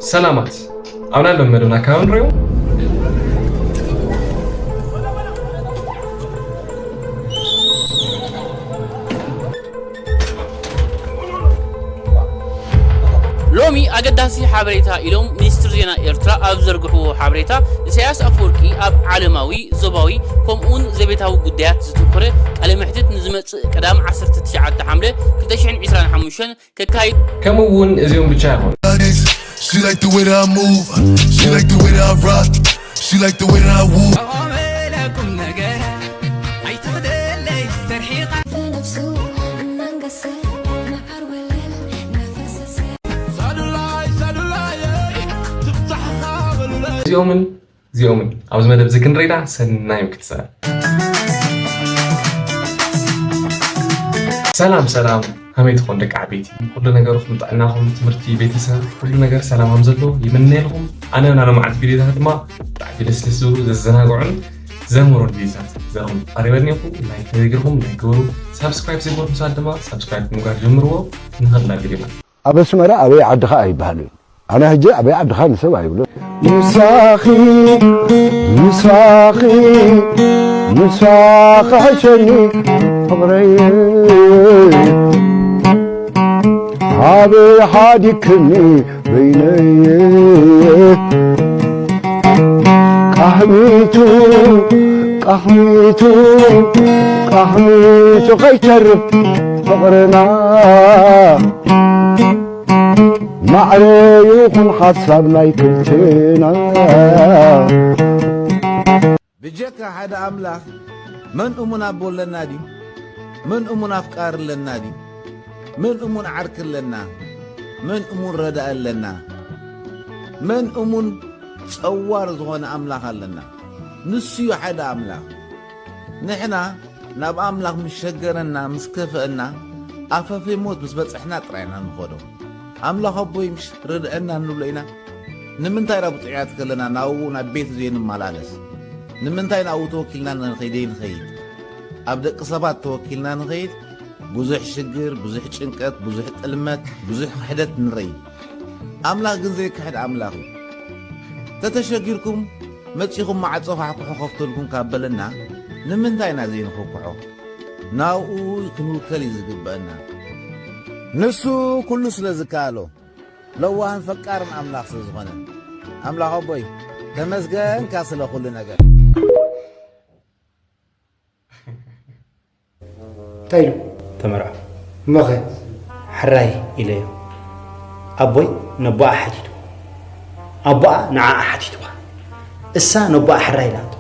ሰላማት፣ ኣብ ናይ ሎም መደብና ካብ ንሪኦ። ሎሚ ኣገዳሲ ሓበሬታ ኢሎም ሚኒስትር ዜና ኤርትራ ኣብ ዘርግሕዎ ሓበሬታ፣ ኢሳያስ ኣፈወርቂ ኣብ ዓለማዊ፣ ዞባዊ፣ ከምኡውን ዘቤታዊ ጉዳያት ዘተኮረ ቃለ መሕትት ንዝመጽእ ቀዳም ዓሰርተ ትሽዓተ ሓምለ ክልተ ሽሕን ዕስራን ሓሙሽተን ከካይድ። ከምኡ እውን እዚኦም ብቻ ይኾኑ። She like the way that I move. She like the way that I rock. She like the way that I woo. እዚኦምን እዚኦምን ኣብዚ መደብ እዚ ክንረዳ ሰናይ ምክትሳል። ሰላም ሰላም፣ ከመይ ትኾን ደቂ ዓበይቲ? ኩሉ ነገርኩም፣ ጥዕናኹም፣ ትምህርቲ፣ ቤተሰብ፣ ኩሉ ነገር ሰላም ከም ዘሎ ይምነየልኩም። ኣነ ናሎም ዓዲ ቪዲዮታት ድማ ብጣዕሚ ደስ ደስ ዝብሉ ዘዘናግዑን ዘምህሩን ቪዲዮታት ዘኹም ቀሪበልኒ ይኹ። ላይክ ተዘይገርኩም ላይክ ግበሩ። ሳብስክራይብ ዘይገበርኩም ሰባት ድማ ሳብስክራይብ ምግባር ጀምርዎ። ንኸድና ቪዲዮና። ኣብ ኣስመራ ኣበይ ዓድኻ ኣይበሃልን። ኣነ ሕጂ ኣበይ ዓድኻ ንሰብ ኣይብሎ። ምሳኺ፣ ምሳኺ፣ ምሳኺ ሕሸኒ ፍቕረይ። ኣበይ ሓዲክኒ በይነይ። ቃህሚቱ፣ ቃህሚቱ፣ ቃህሚቱ ከይተርፍ ፍቕርና። ማዕረ ይኹን ሓሳብ ናይ ክልቴና። ብጀካ ሓደ ኣምላኽ መን እሙን ኣቦ ኣለና ድዩ? መን እሙን ኣፍቃሪ ኣለና ድዩ? መን እሙን ዓርኪ ኣለና? መን እሙን ረዳኢ ኣለና? መን እሙን ጸዋር ዝኾነ ኣምላኽ ኣለና? ንሱ እዩ ሓደ ኣምላኽ። ንሕና ናብ ኣምላኽ ምስ ሸገረና፣ ምስ ከፍአና፣ ኣፈፌ ሞት ምስ በጽሕና ጥራይ ኢና ንኸዶ። ኣምላኽ ኣቦይ ምሽ ርድአና እንብሎ ኢና። ንምንታይ ኢና ብጥዑያት ከለና ናብኡ ናብ ቤቱ ዘይንመላለስ? ንምንታይ ናብኡ ተወኪልና ንኸይድ ዘይንኸይድ? ኣብ ደቂ ሰባት ተወኪልና ንኸይድ፣ ብዙሕ ሽግር፣ ብዙሕ ጭንቀት፣ ብዙሕ ጥልመት፣ ብዙሕ ክሕደት ንረኢ። ኣምላኽ ግን ዘይክሕድ ኣምላኽ እዩ። ተተሸጊርኩም መጺኹም ማዕጾ ኳሕኩሑ ከፍተልኩም ካብ በለና፣ ንምንታይ ኢና ዘይንኹኩሖ? ናብኡ ክንውከል እዩ ዝግበአና። ንሱ ኩሉ ስለ ዝከኣሎ፣ ለዋህን ፈቃርን ኣምላኽ ስለ ዝኾነ፣ ኣምላኽ ኣቦይ፣ ተመስገንካ ስለ ኩሉ ነገር። እንታይ ኢሉ? ተመርዖ። እሞኸ? ሕራይ ኢለዮ። ኣቦይ ነቦኣ ሓቲትዎ። ኣቦኣ ንዓኣ ሓቲትዋ። እሳ ነቦኣ ሕራይ ኢላቶ።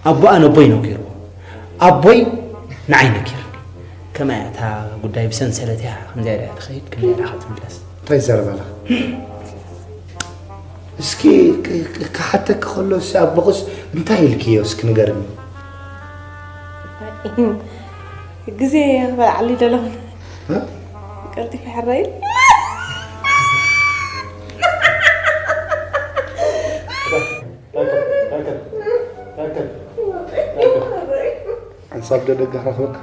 ኣቦኣ ነቦይ ነጊርዎ። ኣቦይ ንዓይ ነጊርኒ። ከመይ እያ እታ ጉዳይ ብሰንሰለት እያ፣ ከምዚኣ እያ ትኸይድ፣ ከምዚኣ እያ ትምለስ። እንታይ ይዛረብ ኣለኻ? እስኪ ክ-፣ ክ-፣ ክሓተኪ ከሎ እስኪ ኣቦኽስ እንታይ ኢልክዮ እስኪ ንገርኒ። ግዜ ክበልዓሉ ይደለኹ። እ? ቀልጢፈ ሕራይ። ሓንሳብ ዶ ደገ ክረኽበካ?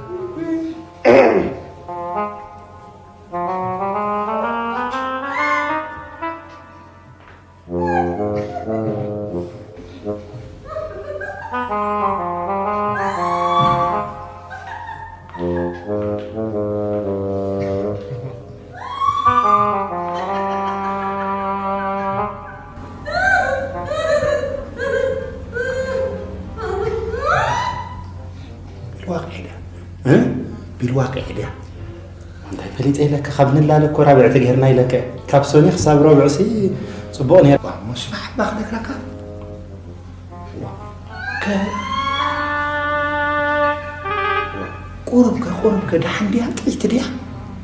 ቢልዋቅ ሄደ። እ? ቢልዋቅ ሄደ። እንታይ ፈሊጠ ኢለካ፣ ካብ ንላለ እኮ ራብዕቲ ጌርና ኢለካ። ካብ ሰኒ ክሳብ ረቡዕሲ ጽቡቕ ነይሩ። ዋ፣ እሞ ስማዕ፣ እባ ክነግረካ። ዋ፣ ከ-፣ ቁሩብ ከ-፣ ቁሩብ ከ-፣ ደሓን ድያ? ጥዕይቲ ድያ?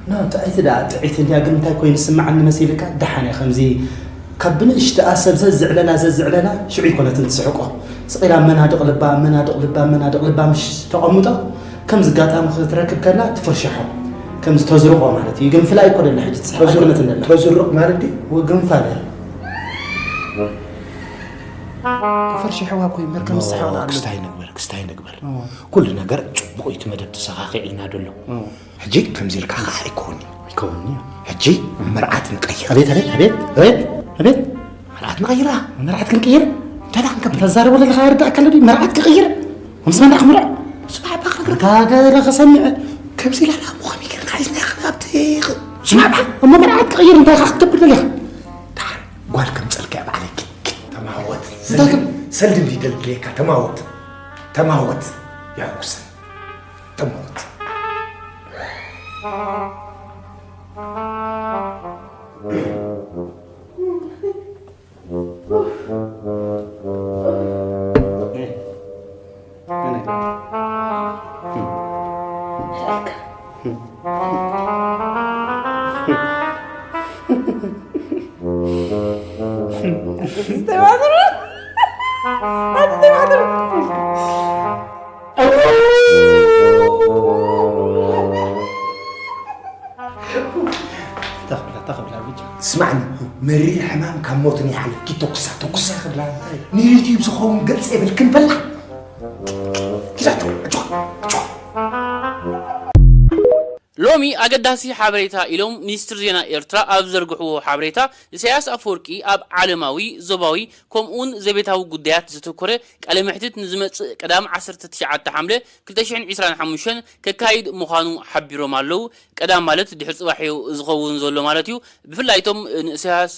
ና፣ ጥዕይቲ ደኣ፣ ጥዕይቲ እንድያ፣ ግን እንታይ ኮይኑ ዝስምዓኒ መሲልካ? ደሓን እያ፣ ከምዚ ካብ ብንእሽተኣ ሰብ ዘዝዕለላ፣ ዘዝዕለላ፣ ሽዑ ይኮነትን ትስሕቆ። ስቕ ኢላ መናድቕ ልባ፣ መናድቕ ልባ፣ መናድቕ ልባ ምሽ ተቐምጦ፣ ከምዚ ኣጋጣሚ ክትረክብ ከላ ትፍርሽሖ። ከምዚ ተዝርቆ ማለት እዩ። ግንፍላ ኣይኮነን ሕጂ ትስሕቕ ተዝር-፣ ኣይኮነትን ደላ። ተዝርቕ ማለት ድዩ? ወ-፣ ግንፋለ። ተፈርሽሕዋ እኮ እምበር ከም ኖ፣ ዝስሕቕ ደኣ ኣሎ። ክስታይ ንግበር፣ ክስታይ ንግበር። እዎ። ኩሉ ነገር ጽቡቕ እዩ፣ እቲ መደብ ተሰኻኺዕልና ደሎ። እዎ። ሕጂ ከምዚ ኢልካ ኸዓ ኣይከውን'ዩ። ኣይከውን'ዩ። ሕጂ መርዓት ንቀይር። ኣቤት፣ ኣቤት፣ ኣቤት፣ ኣቤት፣ ኣቤት። ንቐይራ፣ መርዓት ክንቅይር። እንታይ ደኣ ክንገብር? ተዛረቦ ዘለኻ ይርዳእካ ኣሎ ድዩ? መርዓት ክቕይር? ምስ መን ደኣ ክምርዖ? ስማዕ፣ እባ ክነግረካ። እንታ ገለ ከሰምዕ። ከምዚ ኢላ ደኣ እሞ ከመይ ጌርና ሒዝና ኢኻ ኣብቲ ኽ-፣ ስማዕ፣ እባ፣ እሞ መርዓት ክቕይር እንታይ ኢኻ ክትገብር ደሊኻ? ደሓር ጓል ከምጸልካ እያ ባዕለይ። ኪድ፣ ኪድ፣ ተማወት። እንታይ ሰልዲ፣ ክብ-፣ ሰልዲ እንዲደልድለካ፣ ተማወት። ተማወት። ያጉሰ። ተማወት። ተኽብላ፣ ተኽብላ ብቻ። ስማዕኒ፣ መሪር ሕማም ካብ ሞትን ይሓልፍ። ኪድ ተኩሳ፣ ተኩሳ ክብላ። ንዩቲዩብ ዝኸውን ገጽ የብልክን በላ። ኪድ ኣጆኻ፣ ኣጆኻ፣ ኣጆኻ። ሎሚ ኣገዳሲ ሓበሬታ ኢሎም ሚኒስትር ዜና ኤርትራ ኣብ ዝዘርግሕዎ ሓበሬታ፣ ኢሳያስ ኣፈወርቂ ኣብ ዓለማዊ፣ ዞባዊ፣ ከምኡውን ዘቤታዊ ጉዳያት ዘተኮረ ቃለ መሕትት ንዝመጽእ ቀዳም ዓሰርተ ትሽዓተ ሓምለ ክልተ ሽሕን ዕስራን ሓሙሽተን ከካይድ ምዃኑ ሓቢሮም ኣለዉ። ቀዳም ማለት ድሕሪ ጽባሕ እዩ ዝኸውን ዘሎ ማለት እዩ። ብፍላይ እቶም ንእሳያስ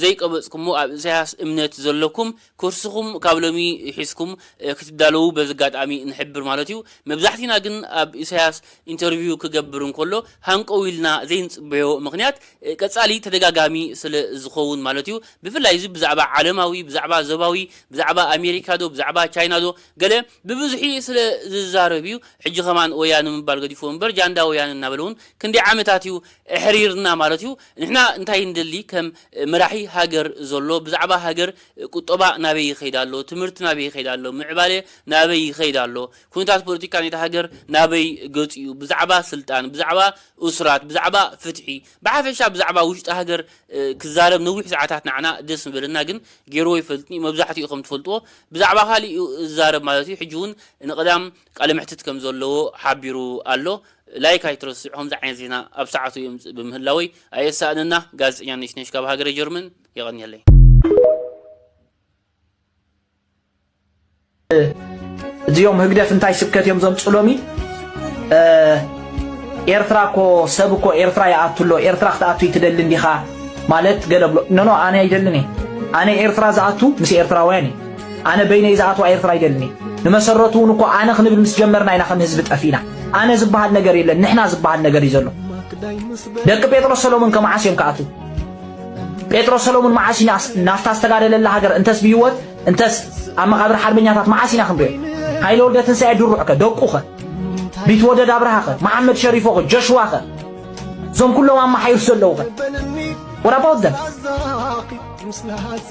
ዘይቀበጽኩሞ፣ ኣብ ኢሳያስ እምነት ዘለኩም፣ ኮርስኹም ካብ ሎሚ ሒዝኩም ክትዳለዉ በዚ ኣጋጣሚ ንሕብር ማለት እዩ። መብዛሕቲና ግን ኣብ ኢሳያስ ኢንተርቪው ክገብር እንከሎ ሃንቀው ኢልና ዘይንጽበዮ ምኽንያት ቀጻሊ ተደጋጋሚ ስለ ዝኸውን ማለት እዩ። ብፍላይ እዚ ብዛዕባ ዓለማዊ፣ ብዛዕባ ዞባዊ፣ ብዛዕባ ኣሜሪካ ዶ፣ ብዛዕባ ቻይና ዶ፣ ገለ ብብዝሒ ስለ ዝዛረብ እዩ። ሕጂ ከማን ወያነ ምባል ገዲፍዎ እምበር ጃንዳ ወያነ እናበለ እውን ክንደይ ዓመታት እዩ ኣሕሪርና ማለት እዩ። ንሕና እንታይ ንደሊ ከም መራሒ ሃገር ዘሎ፣ ብዛዕባ ሃገር ቁጠባ ናበይ ይኸይድ ኣሎ፣ ትምህርቲ ናበይ ይኸይድ ኣሎ፣ ምዕባለ ናበይ ይኸይድ ኣሎ፣ ኩነታት ፖለቲካ ናይታ ሃገር ናበይ ገጹ እዩ፣ ብዛዕባ ስልጣን፣ ብዛዕባ እሱራት፣ ብዛዕባ ፍትሒ፣ ብሓፈሻ ብዛዕባ ውሽጢ ሃገር፣ እ፣ ክዛረብ ነዊሕ ሰዓታት ንዓና ደስ ምበለና፣ ግን ገይርዎ ይፈልጥኒ። መብዛሕትኡ ከም ትፈልጥዎ ብዛዕባ ካሊእ እዩ ዝዛረብ ማለት እዩ። ሕጂ እውን ንቐዳም ቃለ መሕትት ከም ዘለዎ ሓቢሩ ኣሎ። ላይክ ኣይትረስዑ፣ ከምዚ ዓይነት ዜና ኣብ ሰዓቱ የምጽእ ብምህላወይ ኣየሳእነና። ጋዜጠኛ ነሽነሽ ካብ ሃገረ ጀርመን፣ የቐንየለይ። እዚኦም ህግደፍ እንታይ ስብከት እዮም ዘምጽኡ ሎሚ? እ፣ ኤርትራ እኮ ሰብ እኮ ኤርትራ ይኣቱ ኣሎ፣ ኤርትራ ክትኣቱ ይትደሊ እንዲኻ ማለት ገለ ብሎ። ኖ፣ ኖ፣ ኣነ ኣይደልን እየ። ኣነ ኤርትራ ዝኣቱ ምስ ኤርትራውያን እየ። ኣነ በይነይ ዝኣትዋ ኤርትራ ኣይደልን እየ። ንመሰረቱ እውን እኮ ኣነ ክንብል ምስ ጀመርና ኢና ከም ህዝቢ ጠፊእና። ኣነ ዝበሃል ነገር የለን፣ ንሕና ዝበሃል ነገር እዩ ዘሎ። ደቂ ጴጥሮስ ሰሎሞን ከ መዓስ እዮም ክኣትዉ? ጴጥሮስ ሰሎሞን መዓስ እዩ ናስ-፣ ናብታ ዝተጋደለላ ሃገር እንተስ ብህይወት እንተስ ኣብ መቓብር ሓርበኛታት መዓስ ኢና ክንሪኦ? ሃይለ ወልደ ትንሳኤ ድሩዕ ከ? ደቁ ኸ? ቢትወደድ ኣብርሃ ኸ? መሓመድ ሸሪፎ ኸ? ጆሽዋ ኸ? እዞም ኩሎም ኣመሓይሩ ዘለዉ ኸ? What about them?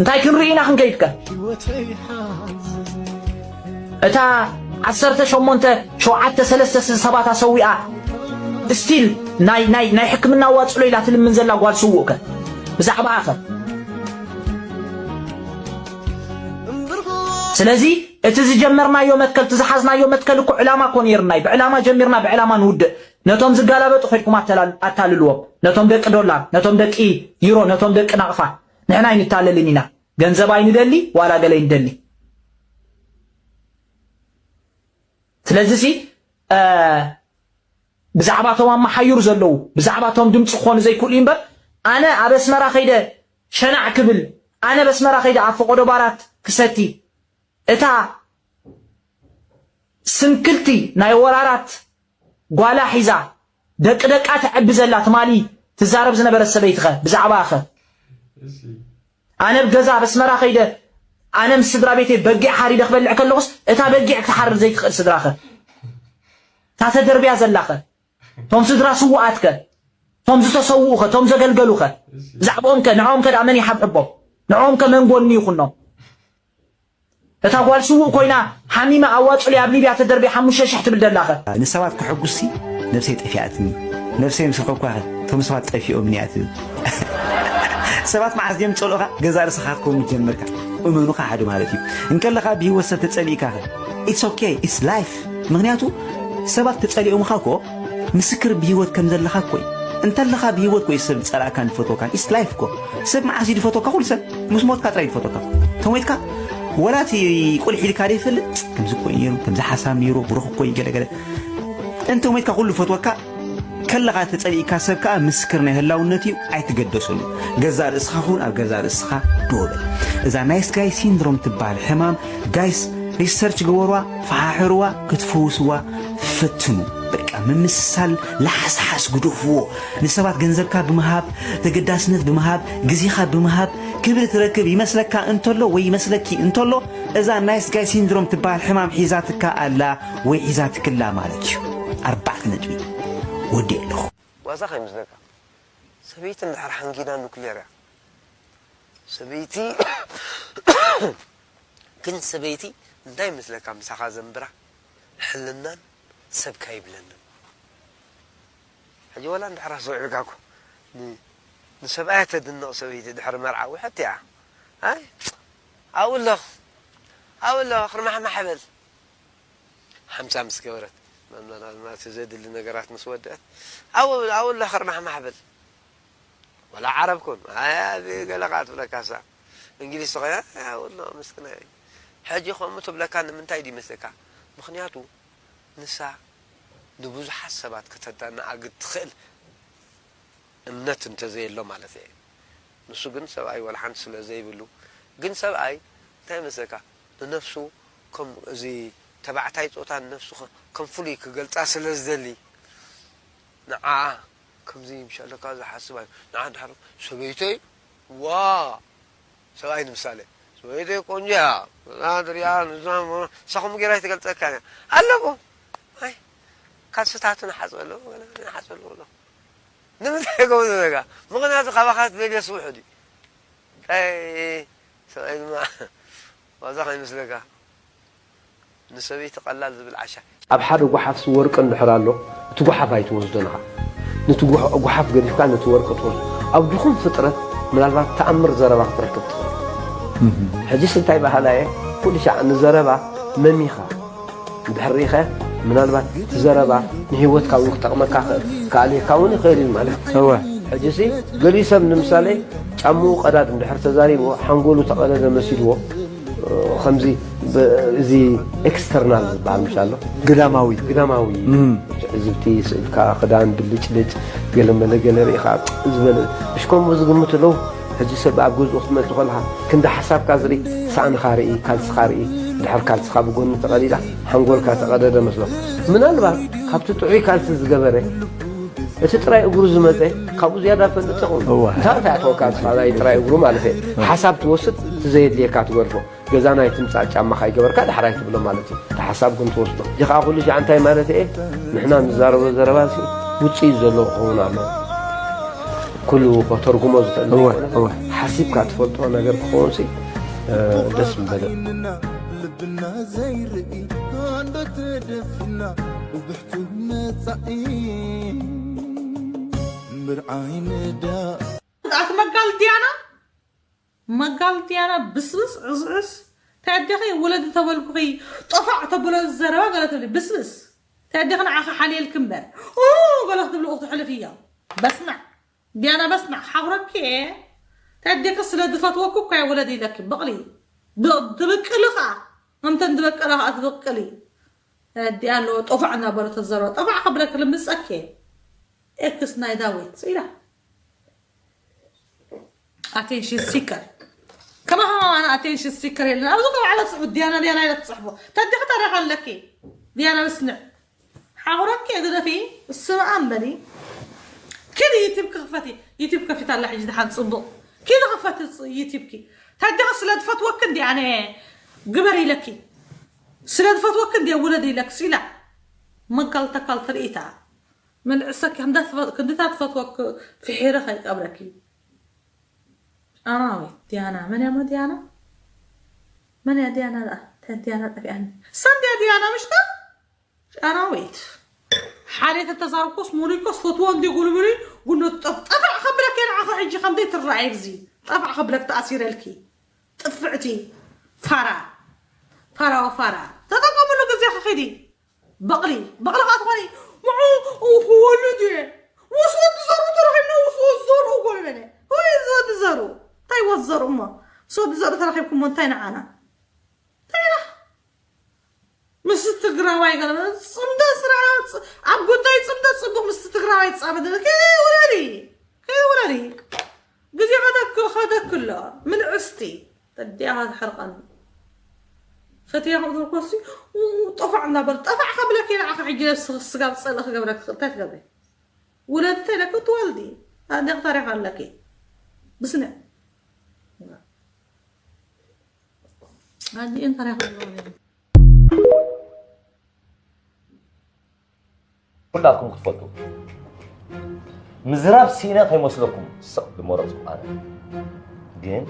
እንታይ ክንርኢ ኢና ክንከይድ ከ? እታ ዓሰርተ ሸሞንተ ሸውዓተ ሰለስተ ስልሳ ሰባት ኣሰዊኣ ስቲል ናይ፣ ናይ፣ ናይ ሕክምና ዋጽሎ ኢላ ትልምን ዘላ ጓል ስዉእ ከ? ብዛዕባኣ ኸ? ስለዚ እቲ ዝጀመርናዮ መትከል፣ እቲ ዝሓዝናዮ መትከል እኮ ዕላማ እኮ ነይርና እዩ። ብዕላማ ጀሚርና ብዕላማ ንውድእ። ነቶም ዝጋላበጡ ኸድኩም ኣተላል-፣ ኣታልልዎም። ነቶም ደቂ ዶላር፣ ነቶም ደቂ ዩሮ፣ ነቶም ደቂ ናቕፋ። ንሕና ኣይንታለልን ኢና። ገንዘብ ኣይንደሊ፣ ዋላ ገለ ኣይንደሊ። ስለዚ ሲ፣ እ፣ ብዛዕባ እቶም ኣመሓይሩ ዘለዉ፣ ብዛዕባ እቶም ድምፂ ክኾኑ ዘይክእሉ እዩ እምበር፣ ኣነ ኣብ ኣስመራ ከይደ ሸናዕ ክብል፣ ኣነ ኣብ ኣስመራ ከይደ ኣብ ፈቐዶ ባራት ክሰቲ፣ እታ ስንክልቲ ናይ ወራራት ጓላ ሒዛ ደቂ ደቃ ተዕቢ ዘላ ትማሊ ትዛረብ ዝነበረት ሰበይትኸ ብዛዕባኸ? ኣነ ኣብ ገዛ ኣብ ኣስመራ ከይደ ኣነ ምስ ስድራ ቤተይ በጊዕ ሓሪደ ክበልዕ ከለኹስ እታ በጊዕ ክትሓርድ ዘይትኽእል ስድራኸ? እታ ተደርብያ ዘላኸ? ቶም ስድራ ስዉኣትከ? ቶም ዝተሰውኡኸ? ቶም ዘገልገሉኸ? ብዛዕባኦምከ ንዕኦምከ ደኣ መን ይሓብሕቦም? ንዕኦምከ መን ጎኒ ይኹኖም? እታ ጓል ስዉእ ኮይና ሓሚማ ኣዋጽኡለይ ኣብ ሊብያ ተደርብያ ሓሙሽተ ሽሕ ትብል ደላኸ? ንሰባት ከሐጉስሲ ነብሰይ ጠፊኣትኒ። ነብሰይ ምስ ረኸብኳኸ እቶም ሰባት ጠፊኦምኒ እያ ትብል። ሰባት መዓስ ድዮም ዝጸልኡኻ? ገዛእ ርእስኻ ክትከውን ጀመርካ። እመኑ ከሓዲ ማለት እዩ። እንከለኻ ብህይወት ሰብ ተጸሊእካኸ? It's okay, it's life። ምኽንያቱ ሰባት ተጸሊኦምኻ እኮ ምስክር ብህይወት ከም ዘለኻ እኮ እዩ። እንተለኻ ብህይወት ኮይ ሰብ ዝጸላእካን ዝፈትወካን ኢስ ላይፍ ኮ። ሰብ መዓስ እዩ ዝፈትወካ? ኩሉ ሰብ ምስ ሞትካ ጥራይ ዝፈትወካ። ተሞይትካ ወላ እቲ ቁልሕ ኢልካ ዘይፈልጥ ከምዚ ኮይ ነይሩ፣ ከምዚ ሓሳብ ነይሩ፣ ብሩኽ ኮይ ገለገለ። እንተ ሞይትካ ኩሉ ፈትወካ። ከለኻ ተጸሊእካ ሰብ ከኣ ምስክር ናይ ህላውነት እዩ። ኣይትገደሰሉ። ገዛእ ርእስኻ ኩን ኣብ ገዛእ ርእስኻ ደወበል። እዛ ናይስ ጋይ ሲንድሮም ትበሃል ሕማም ጋይስ ሪሰርች ግበሩዋ፣ ፈሓሕሩዋ፣ ክትፍውስዋ ፈትኑ። በቃ ምምስሳል ለሓስሓስ ግደፍዎ። ንሰባት ገንዘብካ ብምሃብ፣ ተገዳስነት ብምሃብ፣ ግዜኻ ብምሃብ ክብሪ ትረክብ ይመስለካ እንተሎ ወይ ይመስለኪ እንተሎ እዛ ናይስ ጋይ ሲንድሮም ትበሃል ሕማም ሒዛትካ ኣላ ወይ ሒዛትክላ ማለት እዩ። ኣርባዕተ ነጥቢ። ወዲ ኣለኹ። ዋዛ ከይመስለካ። ሰበይቲ እንድሕር ሓንጊዳ ኑክሌር እያ። ሰበይቲ ግን ሰበይቲ እንታይ ይመስለካ ምሳኻ ዘንብራ ሕልናን ሰብካ ይብለንን። ሕጂ ወላ እንድሕር ኣስተውዒልካ እኮ ን- ንሰብኣያ ተድንቕ ሰበይቲ ድሕሪ መርዓ ውሕት እያ። ኣይ ኣብኡ ኣለኹ ኣብኡ ኣለኹ ክርማሕማሕ በል። ሓምሳ ምስ ገበረት፣ ምናልባት ዘድሊ ነገራት ምስ ወደአት፣ ኣው ኣው ኣላ ክርማሕማሕ በል። ወላ ዓረብ ኩን፣ ኣይ፣ እዚ ገለ ከኣ ትብለካ እሳ። እንግሊዝ ተኾይና፣ ኣይ፣ ኣው ኣላ ምስክና እየ። ሕጂ ከምኡ ትብለካ ንምንታይ ድዩ ይመስለካ? ምኽንያቱ ንሳ ንብዙሓት ሰባት ከተዳንኣ ትኽእል እምነት እንተዘየሎ ማለት እየ። ንሱ ግን ሰብኣይ ወላ ሓንቲ ስለ ዘይብሉ፣ ግን ሰብኣይ እንታይ ይመስለካ? ንነፍሱ ከም እዚ ተባዕታይ ጾታ ንነፍሱ ከ- ከም ፍሉይ ክገልጻ ስለ ዝደሊ፣ ንዓኣ ከምዚ ምሻለካ ዝሓስብ ኣዩ። ንዓ ድሓር ሰበይተይ፣ ዋ፣ ሰብኣይ ንምሳሌ፣ ሰበይተይ ቆንጆ እያ፣ እዛ ትሪኣ፣ ንዛ፣ ንሳ ከምኡ ጌራ ኣይትገልጸካን እያ። ኣለዎ። ኣይ፣ ካልስታቱ ንሓጽበሉ፣ ንሓጽበሉ። ንምንታይ ከምኡ ዝብለካ? ምኽንያቱ ካባኻ ትደልዮ ስውሑ ድዩ? ኣይ፣ ሰብኣይ ድማ ዋዛ ከይመስለካ። ንሰበይቲ ቀላል ዝብል ዓሻ። ኣብ ሓደ ጓሓፍሲ ወርቂ እንድሕር ኣሎ፣ እቲ ጓሓፍ ኣይትወስዶን ኢኻ። ነቲ ጓሕ-፣ ጓሓፍ ገዲፍካ ነቲ ወርቂ ትወስዶ። ኣብ ድኹም ፍጥረት ምናልባት ተኣምር ዘረባ ክትረክብ ትኽእል። ሕጂስ እንታይ በሃላይ እየ? ኩሉ ሻዕ ንዘረባ መሚኻ እንድሕር ርኢኻዮ፣ ምናልባት እቲ ዘረባ ንህይወትካ እውን ክጠቕመካ ክእል፣ ክኣልየካ እውን ይኽእል እዩ ማለት እዩ። እወ። ሕጂሲ ገሊኡ ሰብ ንምሳሌ ጫምኡ ቀዳድ እንድሕር ተዛሪብዎ፣ ሓንጎሉ ተቐደደ መሲልዎ፣ ከምዚ ብ-፣ እዚ ኤክስተርናል ዝበሃል ምሽ ኣሎ። ግዳማዊ። ግዳማዊ። እም። ትዕዝብቲ፣ ስእልካ፣ ክዳን፣ ብልጭልጭ፣ ገለ መለ ገለ ርኢኻ ዝበለ፣ እሽ ከምኡ ዝግምቱ ኣለዉ። ሕጂ ሰብ ኣብ ገዝኡ ክትመጽእ ከለኻ ክንዲ ሓሳብካ ዝርኢ፣ ሳእንኻ ርኢ፣ ካልስኻ ርኢ፣ ድሕር ካልስኻ ብጎኒ ተቐዲዳ፣ ሓንጎልካ ተቐደደ መስሎ። ምናልባት ካብቲ ጥዑይ ካልሲ ዝገበረ፣ እቲ ጥራይ እግሩ ዝመጸ፣ ካብኡ ዝያዳ ፈልጥ ይኸውን። እወ። እንታይ እንታይ ኣተወካ ንስኻ ናይ ጥራይ እግሩ ማለት እየ። ሓሳብ ትወስድ፣ እቲ ዘየድልየካ ትገድፎ። ገዛ ናይ ትምጻእ ጫማ ካይገበርካ ዳሕራይ ትብሎ ማለት እዩ። እቲ ሓሳብ ግን ትወስዶ። እዚ ኸኣ ኩሉ ሻዕ እንታይ ማለት እየ? ንሕና ንዛረቦ ዘረባ ሲ ውጽኢት ዘለዎ ክኸውን ኣለዎ። ኩሉ ከተርጉሞ ዝኽእል እወ፣ ዘይኮነ፣ እወ። ሓሲብካ ትፈልጦ ነገር ክኸውን ሲ፣ እ፣ ደስ ምበለ። ልብና ዘይርኢ ኣንዶ ተደፊና ብብሕቱ መጻኢ ምርዓይ ንዳ ኣቲ መጋል ዲያና፣ መጋል ዲያና ብስብስ ዕስዕስ። እንታይ ኣዴኺ ውለዲ ተበልኩኺ ጠፋዕ ተብሎ ዘረባ ገለ ትብሊ ብስብስ። እንታይ ኣዴኺ ንዓኺ ሓልየልኪ እምበር። ኡ ገለ ክትብሊ ክትሕልፊ እያ። በስናዕ ዲያና በስናዕ ሓቑረኪ እየ። እንታይ ኣዴኺ ስለ ዝፈትወኩ እኮ እየ ውለዲ ኢለኪ። በቕሊ ድ-፣ ትብቅሊ ኸኣ። ከምተን ዝበቀላ ኸኣ ትብቅሊ። ኣዲኣ ኣለዎ ጠፋዕ እናበሎ ተዘረባ። ጠፋዕ ከብለኪ ልምጸኪ እየ። ኤክስ ናይ ዳዊት ኢላ። ኣቴንሽን ሲከር። ከማኻ ኣነ ኣቴንሽን ሲከር የለን። ኣብዚ ከባዕላ ጽሑፍ ዲያና፣ ዲያና ኢላ ትጽሕፎ። ተዲኺ ታሪኽ ኣለኪ። ዲያና ብስንዕ። ሓቑረኪ ግደፊ፣ ስምኣ እምበሊ። ኪዲ ዩቲብ ክኽፈቲ። ዩቲብ ከፊታ ኣላ ሕጂ ደሓን ጽቡቕ። ኪዲ ክፈቲ ጽ-፣ ዩቲብኪ። ተዲኺ ስለ ዝፈትወኪ እንዲ ኣነ ግበር ኢለኪ። ስለ ዝፈትወኪ እንዲ ውለድ ኢለኪ ስኢላ። መጋል ተካል ትርኢታ። መልዕሰኪ ክንዳ ትፈ-፣ ክንድታ ትፈትወኪ ፍሒረ ከይቀብረኪ። ኣራዊት ዲያና፣ መን እያ እሞ ዲያና? መን እያ ዲያና ደኣ? እንታይ ዲያና ጠፊኣኒ? ሳንድያ ዲያና ምሽታ? ኣራዊት። ሓደ ተተዛረብኮስ ሙሉይኮስ ፈትዎ እንዲ ጉልብሪ ጉኖ ጠፍ-፣ ጠፋዕ ከብለክ እየ ንዓኺ ሕጂ ከምዘይ ትረኣይ ግዚ። ጠፋዕ ከብለክ ተኣሲረልኪ። ጥፍዕቲ። ፋራ። ፋራ ወፋራ። ተጠቀምሉ ግዜኺ ኺዲ። በቕሊ፣ በቕሊ ኸዓ ትኾኒ፣ ምዑ ክወልድ እየ፣ ምስ ወዲ ዘሩ ተረኺብና ምስ ወዲ ዘሩ ጎልበነ ወይ እዚ ወዲ ዘሩ እንታይ ወዲ ዘሩ እሞ ምስ ወዲ ዘሩ ተረኺብኩሞ እንታይ ንዓና እንታይ ኢና ምስ ትግራዋይ ገለ ጽምዶ ስራ ኣብ ጉዳይ ጽምዶ ጽቡቅ ምስ ትግራዋይ ጻመደ ከይውረዲ ከይውረዲ ግዜ ከደክ ከደክሎ ምልዕስቲ ተዲያኻ ትሕርቀኒ ፈትያ ክብሎ ኮሲ ጠፋዕ እንዳበል ጠፋዕ ከብለክ ኢላ ዓኻ ሕጂ ነብሲ ስጋብ ጸለ ክገብረክ እንታይ ትገብሪ ውለድ ተይለክ ትወልዲ ኣዴክ ታሪክ ኣለኪ ብስነ ኣዲኤን ታሪክ ኣለዎ ኩላትኩም ክትፈልጡ ምዝራብ ሲነ ከይመስለኩም ስቕ ዝመረፅኩ ኣነ ግን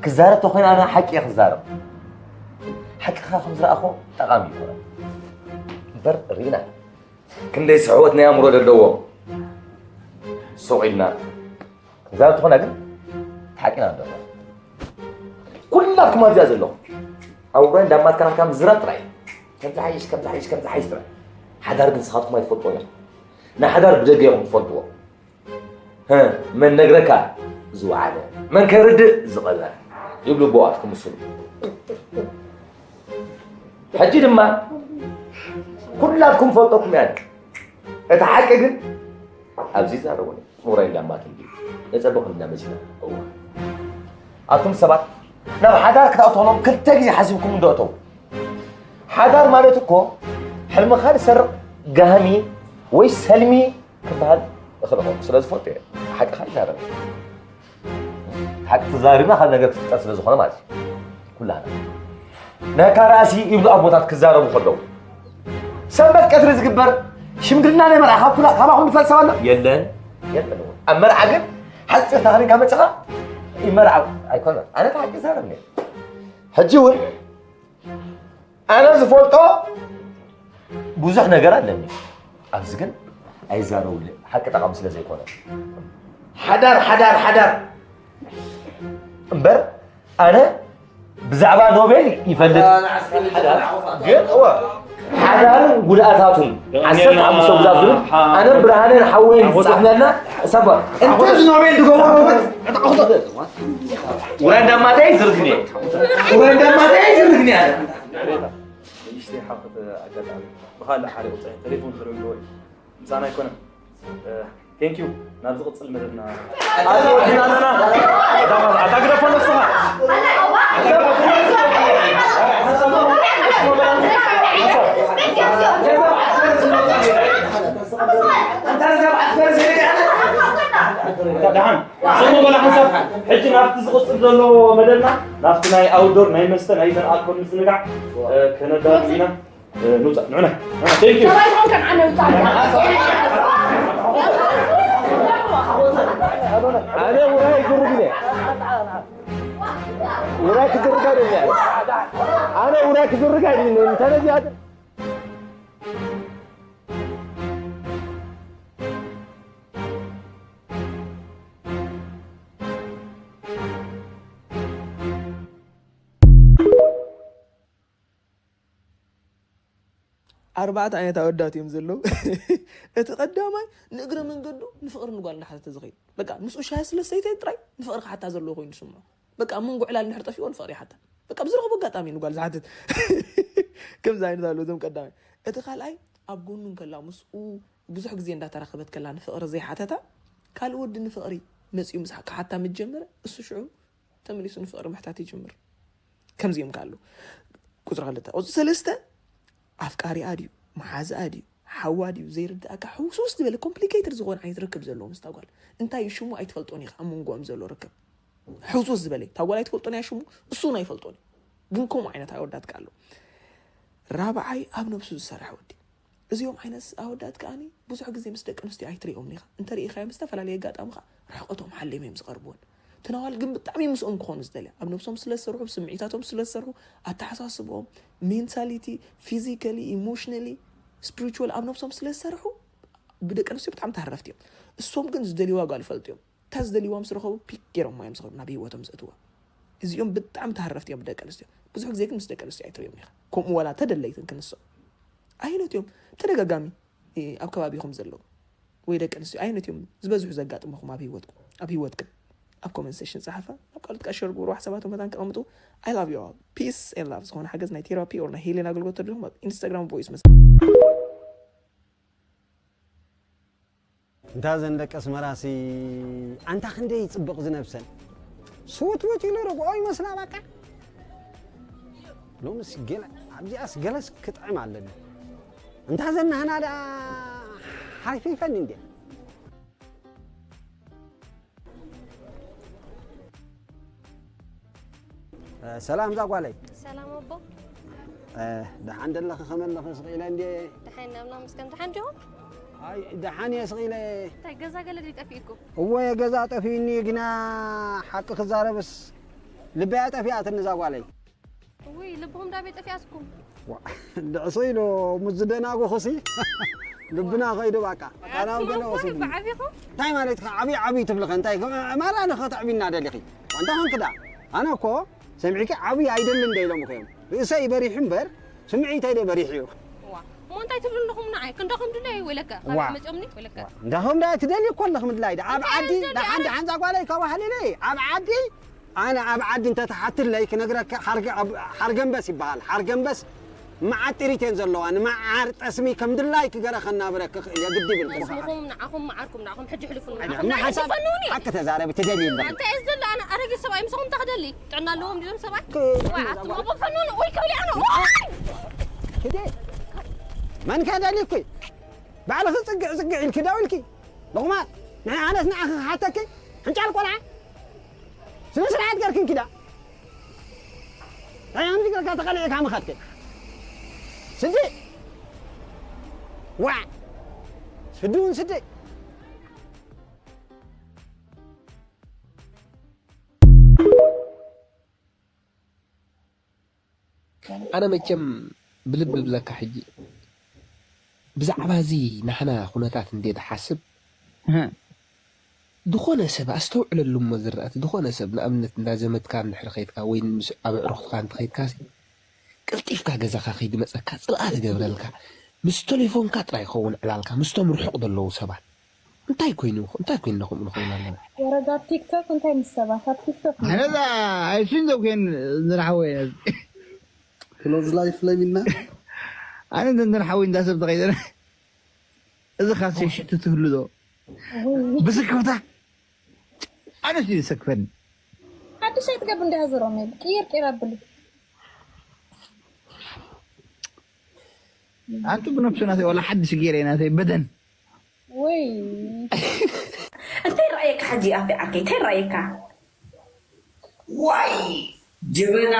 ክዛረብ ተኮይነ ኣነ ሓቂ እየ ክዛረብ ሓቂ ከዓ ከምዝረኣኹ ጠቃሚ ይኮነ እምበር ርኢና ክንደይ ስሕወት ናይ ኣእምሮ ዘለዎም ሱቕ ኢልና እዛ ትኾና ግን ሓቂና ኣሎ ኩላትኩም ኣብዚኣ ዘለኹም ኣብ እዋን ዳማት ከናካ ምዝራብ ጥራይ ከምዚ ሓይሽ ከምዚ ሓይሽ ከምዚ ሓይሽ ጥራይ ሓዳር ግን ስኻትኩም ኣይትፈልጥዎ ኢኹም ንሓዳር ብደገ ኢኹም ትፈልጥዎ መን ነግረካ ዝወዓለ መን ከይርድእ ዝቐበረ ይብሉ ቦኣት ክምስሉ ሕጂ ድማ ኩላትኩም ፈልጠኩም እያ እቲ ሓቂ ግን ኣብዚ ዛረቡኒ ውራይ እንዳማት እንዲ ነፀብቕ እንዳመሲና እዋ ኣቱም ሰባት ናብ ሓዳር ክትኣትኾኖም ክልተ ግዜ ሓሲብኩም እንደእተው ሓዳር ማለት እኮ ሕልምኻ ዝሰርቕ ጋህሚ ወይ ሰልሚ ክበሃል እኽእል እኾንኩ ስለ ዝፈልጡ እየ ሓቅኻ ይዛረብ ሓቂ ተዛሪብና ካብ ነገር ትፍጠር ስለ ዝኾነ ማለት እዩ ኩላህና ነካ ራእሲ ይብሉ ኣቦታት ክዛረቡ ከለዉ ሰንበት ቀትሪ ዝግበር ሽምግልና ናይ መርዓ ካብ ኩላ ካባኹም ዝፈልጥ ሰብ ኣሎ የለን የለን እውን ኣብ መርዓ ግን ሓፂር ተኽሪንካ መፅኻ ይመርዓ ኣይኮነ ኣነ ተሓቂ ዛረብ ሕጂ እውን ኣነ ዝፈልጦ ብዙሕ ነገር ኣለኒ ኣብዚ ግን ኣይዛረብሉ ሓቂ ጠቓሚ ስለ ዘይኮነ ሓዳር ሓዳር ሓዳር እምበር ኣነ ብዛዕባ ኖቤል ይፈልጥ ግን እወ ሓዳርን ጉድኣታቱን ዓሰርተ ሓሙሽተ ጉድኣት ዝብል ኣነ ብርሃንን ሓወይን ዝፃፍነልና ሰባ እንተዚ ኖቤል ዝገበሮ ውረድ ደማተይ ዝርግኒ ውረድ ደማተይ ዝርግኒ ኣለ ንእሽተይ ሓፍት ኣጋጣሚ ብኻልእ ሓደ ቁፅሪ ቴሌፎን ተደዊልዎ እዩ ምሳና ኣይኮነን ቴንክ ዩ ናብ ዝቕፅል መደብና ኣወዲና ኣለና ኣታ ግደፎ ነስኻ ደሓን ስሙ በላ ሓንሳብ ሕጂ ናብቲ ዝቕፅል ዘሎ መደብና ናብቲ ናይ ኣውዶር ናይ መስተ ናይ ዘን ኣልኮል ምዝንጋዕ ከነዳሉ ኢና ንውፃእ ንዑና ንዑና thank you ሰባይ ሆንከን ኣነ ውፃእ ኣነ ውራይ ግርግነ ውራይ ክዝርጋ ደኛ ኣነ ውራይ ክዝርጋ እንተነዚያት ኣርባዕተ ዓይነት ኣወዳት እዮም ዘለዉ እቲ ቀዳማይ ንእግረ መንገዱ ንፍቕሪ ንጓል እንዳሓተተ ዝኸይድ በቃ ምስኡ ሻሂ ስለሰይተ ጥራይ ንፍቕሪ ክሓታ ዘለዎ ኮይኑ ዝስምዖ በቃ ኣብ መንጎ ዕላል እንድሕር ጠፊእዎ ንፍቕሪ ይሓታ በቃ ብዝረኽቦ ኣጋጣሚ ንጓል ዝሓትት ከምዚ ዓይነት ኣሎ እዞም ቀዳማይ እቲ ካልኣይ ኣብ ጎኑ እንከላ ምስኡ ብዙሕ ግዜ እንዳተራኸበት ከላ ንፍቕሪ ዘይሓተታ ካልእ ወዲ ንፍቕሪ መፂኡ ምስ ክሓታ ምስ ጀመረ እሱ ሽዑ ተመሊሱ ንፍቕሪ ምሕታት ይጅምር። ከምዚኦም ከ ኣለዉ። ቁፅሪ ክልተ። ቁፅሪ ሰለስተ ኣፍቃሪኣ ድዩ መሓዝኣ ድዩ ሓዋ ድዩ ዘይርድኣካ ሕውስውስ ዝበለ complicated ዝኾነ ዓይነት ርክብ ዘለዎ ምስታ ጓል እንታይ እዩ ሽሙ ኣይትፈልጦን ኢኻ ኣብ መንጎኦም ዘሎ ርክብ ሕውስውስ ዝበለ እታ ጓል ኣይትፈልጦን እያ ሽሙ እሱ እውን ኣይፈልጦን እዩ ግን ከምኡ ዓይነት ኣወዳት ከ ኣለዉ ራብዓይ ኣብ ነብሱ ዝሰርሕ ወዲ እዚኦም ዓይነት ኣወዳት ከኣኒ ብዙሕ ግዜ ምስ ደቂ ኣንስትዮ ኣይትሪኦምን ኢኻ። እንተ ሪኢኻዮም ብዝተፈላለየ ኣጋጣሚ ከኣ ርሕቐቶም ሓልዮም እዮም ዝቐርብወን። እተን ኣዋልድ ግን ብጣዕሚ ምስኦም ክኾኑ ዝደልያ። ኣብ ነብሶም ስለ ዝሰርሑ፣ ብስምዒታቶም ስለ ዝሰርሑ፣ ኣተሓሳስብኦም፣ ሜንታሊቲ፣ ፊዚካሊ፣ ኢሞሽናሊ፣ ስፕሪቹዋል ኣብ ነብሶም ስለ ዝሰርሑ ብደቂ ኣንስትዮ ብጣዕሚ ተሃረፍቲ እዮም። እሶም ግን ዝደልይዋ ጓል ይፈልጡ እዮም። እታ ዝደልይዋ ምስ ረኸቡ ፒክ ገይሮማ እዮም ዝኸዱ ናብ ህይወቶም ዘእትዋ። እዚኦም ብጣዕሚ ተሃረፍቲ እዮም ብደቂ ኣንስትዮ። ብዙሕ ግዜ ግን ምስ ደቂ ኣንስትዮ ኣይትርእዮም ኢኻ። ከምኡ ዋላ ተደለይትን ክንሶም። ኣየኖት እዮም ተደጋጋሚ ኣብ ከባቢኹም ዘለዉ? ወይ ደቂ ኣንስትዮ ኣየነት እዮም ዝበዝሑ ዘጋጥሙኹም ኣብ ህይወትኩም ኣብ ህይወትክን ኣብ comment section ጸሓፋ። ኣብ ካልኦት ከዓ share ግበሩ። ሓሳባቶም መታን ከቐምጡ። I love you all, peace and love። ዝኾነ ሓገዝ ናይ therapy or ናይ healing ኣገልግሎት ተድልኹም ኣብ Instagram voice መስ እንታ ዘን ደቂ ኣስመራሲ ኣንታ ክንደይ ይጽብቕ ዝነብሰን ስውትውት ኢሉ ርግኦ ይመስላ። በቃ ሎምስ ገለ ኣብዚኣስ ገለስ ክጥዕም ኣለኒ። እንታ ዘን ናህና ደኣ ሓይፊፈን እንዴ። ሰላም እዛ ጓለይ። ሰላም ኣቦ። ደሓን ደለኺ ከመለኺ ስቕ ኢለ እንዴ። ደሓን ኢና ኣምላኽ ይመስገን። ደሓን ዲኹም? ኣይ ደሓን እየ ስቕ ኢለ። እንታይ ገዛ ገለ ድዩ ጠፊእኩም? እወ ገዛ ጠፊኡኒ ግና ሓቂ ክዛረብስ ልበያ ጠፊኣትኒ እዛ ጓለይ። ውይ ልብኹም ዳበይ ጠፊኣትኩም? ድዕሱ ኢሉ ምስ ዝደናጉኹሲ ልብና ኸይዱ ባቃ ቃናዊ ገለ ኣትወቁ ወሲዱ ብዓቢኹም? እንታይ ማለት ኢኻ ዓብዪ ዓብዪ ትብልኸ እንታይ ማራ ንኸተዕቢና ደሊኺ ዋንታ ኾንክዳ ኣነ እኮ ሰሚዕኪ ዓብዪ ኣይደልን ደ ኢሎም እኮ እዮም ርእሰይ በሪሑ እምበር ስምዒተይ ደ በሪሑ እዩ ዋ እሞ እንታይ ትብሉ ኣለኹም ንዓይ ክንደኹም ድለይ ወለካ ዋ። መፅኦምኒ ወለካ እንዳኹም ዳ ትደልዩ እኮ ኣለኹ ምድላይ ዳ ኣብ እንታይ ዓዲ ትደልዩ? ደሓን ደሓን ዛጓለይ ካብ ሃሊለይ ኣብ ዓዲ ኣነ ኣብ ዓዲ እንተተሓትለይ ክነግረካ ሓርገ- ኣብ- ሓርገንበስ ይበሃል ሓርገንበስ መዓር ጥሪት እየን ዘለዋ ንመዓር ጠስሚ ከም ድላይ ክገረ ከናብረክ የግዲ ይብል ክበሃል እስምኹም ንዓኹም መዓርኩም ንዓኹም ሕጂ ሕልፉ እማ ሓሳብ ሓቂ ተዛረቢ ትደልዩ እምበር እንታይ እየ ዝደሊ ኣነ ኣረጊት ሰብኣይ ምስኹም እንታይ ክደሊ ጥዕና ኣለዎም ድዮም ሰብኣይ ክ- ዋዓትሞ ፈኑኒ ወይ ክብል ኣነ ክደ መን ከደልኩ ባዕልኺ ፅግዕ ፅግዕ ኢልኪ ደው ኢልኪ ልቑማት ንዓይ ኣነስ ንዓኺ ክሓተኪ ሕንጫል ቆልዓ ስነ ስርዓት ገርክን ኪዳ ናይ ኣምዚ ገርካ ተቐሊዕካ ምኸድክ ስዲ ዋ ስዲ እውን ስዲ ኣነ መቸም ብልቢ ብለካ ሕጂ ብዛዕባ እዚ ናህና ኩነታት እንዴ ትሓስብ ዝኾነ ሰብ ኣስተውዕለሉ እሞ ዝረኣት ዝኾነ ሰብ ንኣብነት እንዳ ዘመድካ እንድሕር ኸይድካ ወይ ኣብ ኣዕሩኽትካ እንትኸይድካ ቀልጢፍካ ገዛኻ ከይድመፀካ ፅልኣ ትገብረልካ ምስ ቴሌፎንካ ጥራይ ይኸውን ዕላልካ ምስቶም ርሑቕ ዘለዉ ሰባት እንታይ ኮይኑ እንታይ ኮይንና ከምኡ ንኸውን ኣለና ወረዳ ቲክቶክ እንታይ ምስ ሰባት ኣብ ቲክቶክ ኣነዛ ኣይሱን ዘኮን ዝረሓወ ክሎዝ ላይፍ ለሚና ኣነ እንተ ንረሓወ እንዳ ሰብ ተኸይደና እዚ ካሴ ሽቱ ትህሉ ዶ ብስክፍታ ኣነስ እዩ ዝሰክፈኒ ሓድሽ ኣይትገብ እንዲያ ዝሮም ቅይር ቅይር ኣብሉ ኣንቱ ብነብሱ ናተይ ዋላ ሓድሽ ገይረ ናተይ በደን ወይ እንታይ ረኣየካ ሕጂ ኣፌ ዓርከይ እንታይ ረኣየካ ዋይ ጀበና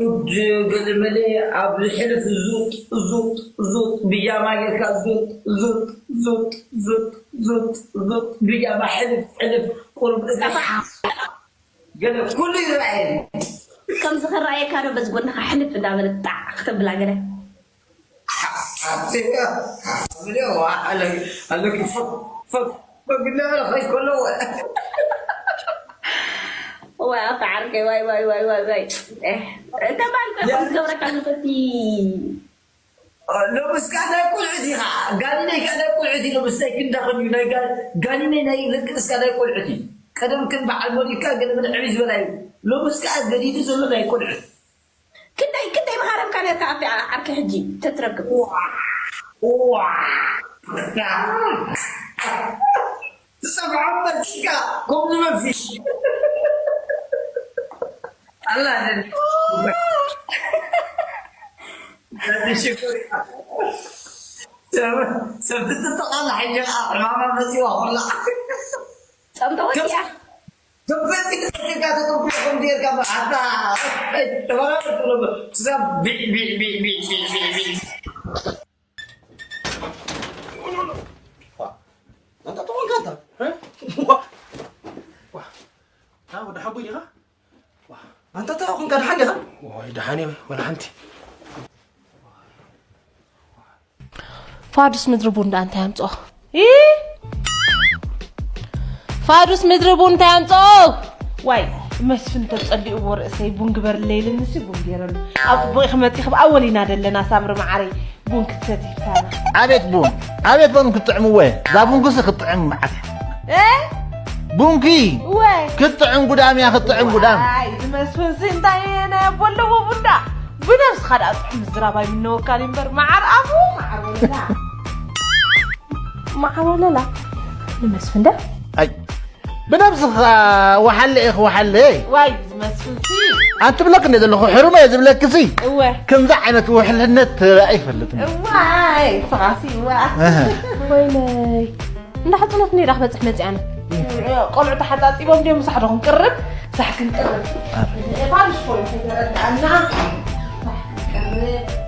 ዑድ ገለመለ ኣብ ሕልፍ ዙጥ ዙጥ ዙጥ ብያማ ጌርካ ዙጥ ዙጥ ዙጥ ዙጥ ዙጥ ዙጥ ብያማ ሕልፍ ሕልፍ ቁርብ እዛ ገለ ኩሉ ይረኣየኒ ከምዚ ክረኣየካ ዶ በዚ ጎንኻ ሕልፍ እንዳበለ ጣዕ ክተብላ ገለ ፈግለ ከይከሎ ወይ ኣፈ ዓርከይ ዋይ ዋይ ዋይ ዋይ ዋይ ተባልካ ዝገብረካ ንፈቲ ሎምስ ከዓ ናይ ቁልዑት ኢኻ ጋኒነይ ከዓ ናይ ቁልዑት እዩ ሎምስ ናይ ክንዳኽን እዩ ናይ ጋ- ጋኒነይ ናይ ርቅንስ ከዓ ናይ ቁልዑት እዩ ቀደም ክን በዓል ሞዲካ ገለ ገለ ዕብይ ዝበላ እዩ ሎምስ ከዓ ገዲዱ ዘሎ ናይ ቁልዑት ክንደይ ክንደይ ምሃረምካ ነርካ ኣብቲ ዓርኪ ሕጂ ተትረክብ ዋ ትጸፍዖ መርሲካ ከምዚ መርሲ ኣላ ሽኮር ሰብ ትጥቃላ ሕጂ ከዓ ዕማማ መፂዋ ኩላ ጸምተወት እያ ተፈጢ ተፈጢ ተጠቁ ከም ጌርካ ኣታ ተባራቱ ሰብ ቢዕ ቢዕ ቢዕ ቢዕ ቢዕ ቢዕ ቢዕ ኣንታ ተኾንካ ኣንታ ወዲ ሓቦይ ዲኻ ኣንታ እንታይ ኾንካ ደሓን ዲኻ ወይ ደሓን እየ ወላ ሓንቲ ፋዱስ ምድሪ ቡን ደኣ እንታይ ኣምፅኦ ፋዱስ ምድሪ ቡን እንታይ ኣምፅኦ ዋይ መስፍን ተፀሊእዎ ርእሰይ ቡን ግበርለይ ኢልንሲ ቡን ገይረሉ ኣብ ፅቡቕ ክመፂ ክብ ኣወሊና ዘለና ሳምሪ መዓረይ ቡን ክትሰቲ ብሳና። ኣቤት ቡን ኣቤት ቡን ክትጥዕምዎ እዛ ቡንኩሲ ክትጥዕም መዓት እ ቡንኪ ወይ ክትጥዕም ጉዳም እያ ክትጥዕም ጉዳም ኣይ ዝመስፍንሲ እንታይ ናይ ኣቦ ኣለዎ ቡንዳ ብነብስኻ ደኣ ጥዑም ዝራባይ ምነወካል እምበር መዓር ኣፉ መዓር ወለላ መዓር ወለላ ንመስፍን ዳ ኣይ ብነብስኻ ወሓለ ኢኽ ወሓለ ዋይ ዝመስፍንሲ ኣንትብለክ እንደ ዘለኹ ሕሩመ እየ ዝብለክሲ እወ ከምዚ ዓይነት ውሕልነት ኣይፈልጥን እዋይ ስኻሲ እዋ እህ። ወይነይ እንዳሓፅነት ነይ ዳክ በፅሕ መፅኣና ቆልዑ ተሓፃፂቦም ድዮም ምሳሕ ዶ ክንቅርብ ሳሕ ክንቅርብ ፋንሽ ኮይኑ ከይተረድኣና ሳሕ ክንቅርብ